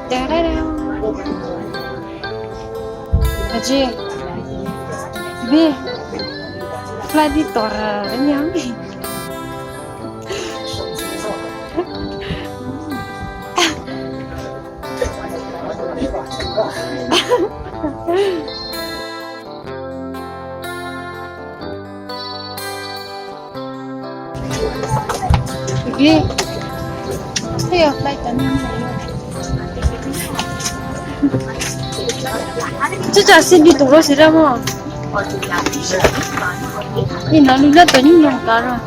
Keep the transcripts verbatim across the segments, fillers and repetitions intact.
Tarara. Aji. Bi. Flight di tora, ini yang. Ibi. Hey, flight timing. Chicha sindi toro sira mo. Ina lula tani nong tara.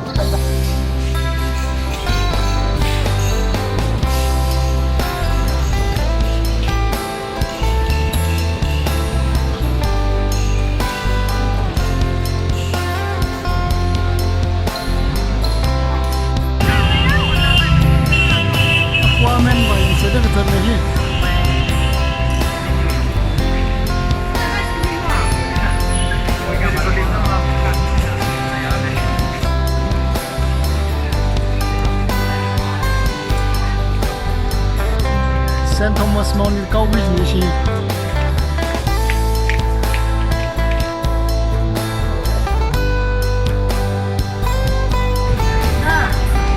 Aquaman va instead of the mehi. Saint Thomas Mount ni kau bridge ni shi.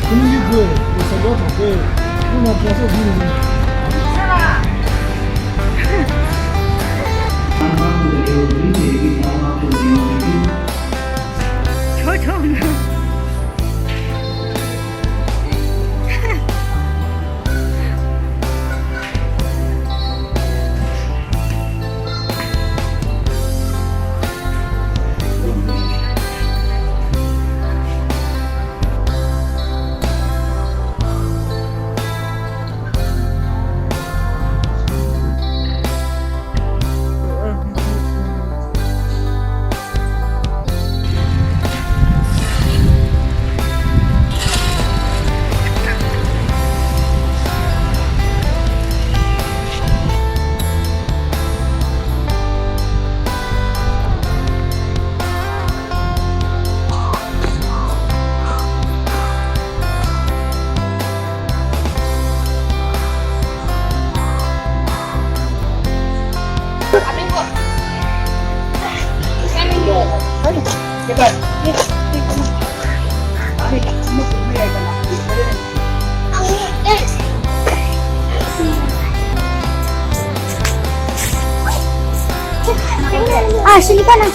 Kung yi kwe, it's a lot of way. Kung na process ni. Ah, sini kan, ah.